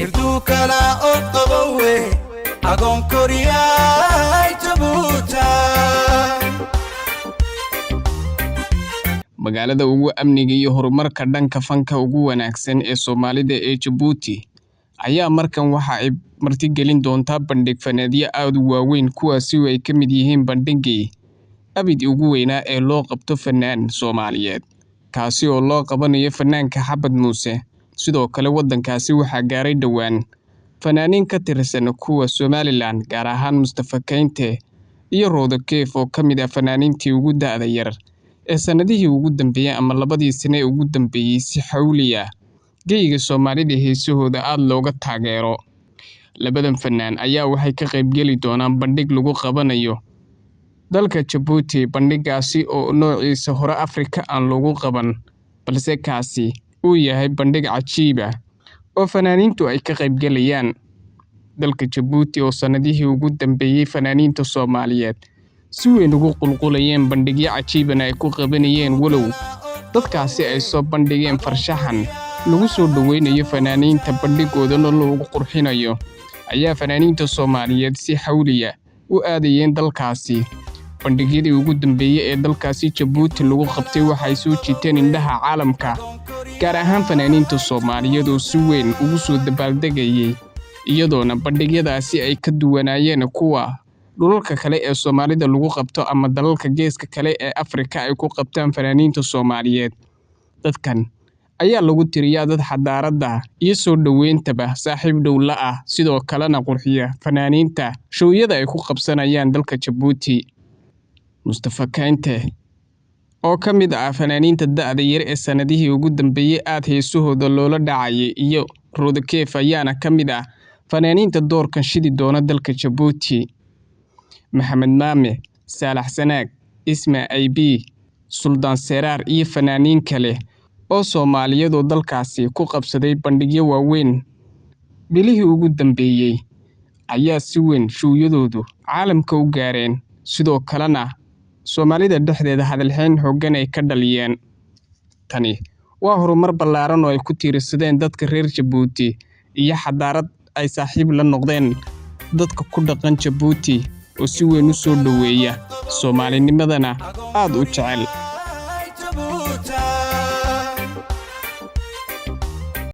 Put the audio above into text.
Irduu kala oo qabowe agoon koryaay Jabuutaay. Magaalada ugu amniga iyo horumarka dhanka fanka ugu wanaagsan ee Soomaalida ee Jabuuti ayaa markan waxa ay martigelin doontaa bandhig faneedyo aad u waaweyn, kuwaasi oo ay ka mid yihiin bandhiggii abid ugu weynaa ee loo qabto fanaan Soomaaliyeed, kaasi oo loo qabanayo fanaanka Xabad Muuse. Sidoo kale waddankaasi waxaa gaaray dhowaan fanaaniin ka tirsan kuwa Somaliland, gaar ahaan Mustafa Keynte iyo Roodo Keef oo ka mid ah fanaaniintii ugu da'da yar ee sanadihii ugu dambeeyay ama labadii sane ee ugu dambeeyay si xawli ah geyga Soomaalida heesahooda aad looga taageero. Labadan fanaan ayaa waxay ka qaybgeli doonaan bandhig lagu qabanayo dalka Jabuuti, bandhigaasi oo noociisa hore Afrika aan lagu qaban, balse kaasi uu yahay bandhig cajiib ah oo fanaaniintu ay ka qaybgelayaan. Dalka Jabuuti oo sanadihii ugu dambeeyay fanaaniinta Soomaaliyeed si weyn ugu qulqulayeen, bandhigyo cajiibana ay ku qabanayeen, walow dadkaasi ay soo bandhigeen farshaxan lagu soo dhoweynayo fanaaniinta, bandhigoodana loogu qurxinayo, ayaa fanaaniinta Soomaaliyeed si xawliya u aadayeen dalkaasi. Bandhigyadii ugu dambeeyay ee dalkaasi Jabuuti lagu qabtay waxay soo jiiteen indhaha caalamka, gaar ahaan fanaaniinta Soomaaliyeed oo si weyn ugu soo dabaaldegayay, iyadoona bandhigyadaasi ay ka duwanaayeen kuwa dhulalka kale ee Soomaalida lagu qabto ama dalalka geeska kale ee Afrika ay ku qabtaan fanaaniinta Soomaaliyeed. Dadkan ayaa lagu tiriyaa dad xadaaradda iyo soo dhoweyntaba saaxiib dhow la ah, sidoo kalena qurxiya fanaaniinta showyada ay ku qabsanayaan dalka Jabuuti. Mustafa Keynte oo ka mid ah fanaaniinta da'da yar ee sanadihii ugu dambeeyay aad heesahooda loola dhacayay iyo Roodo Keef ayaana ka mid ah fanaaniinta doorkan shidi doona dalka Jabuuti. Maxamed Maame, Saalax Sanaag, Isma Ib, Suldaan Seraar iyo fanaaniin kale oo Soomaaliyeed oo dalkaasi ku qabsaday bandhigyo waaweyn bilihii ugu dambeeyay ayaa si weyn showyadoodu caalamka u gaareen, sidoo kalena Soomaalida dhexdeeda hadalhayn xooggan ay ka dhaliyeen. Tani waa horumar ballaaran oo ay ku tiirsadeen dadka reer Jabuuti iyo xadaarad ay saaxiib la noqdeen dadka ku dhaqan Jabuuti oo si weyn u soo dhoweeya, Soomaalinimadana aad u jecel.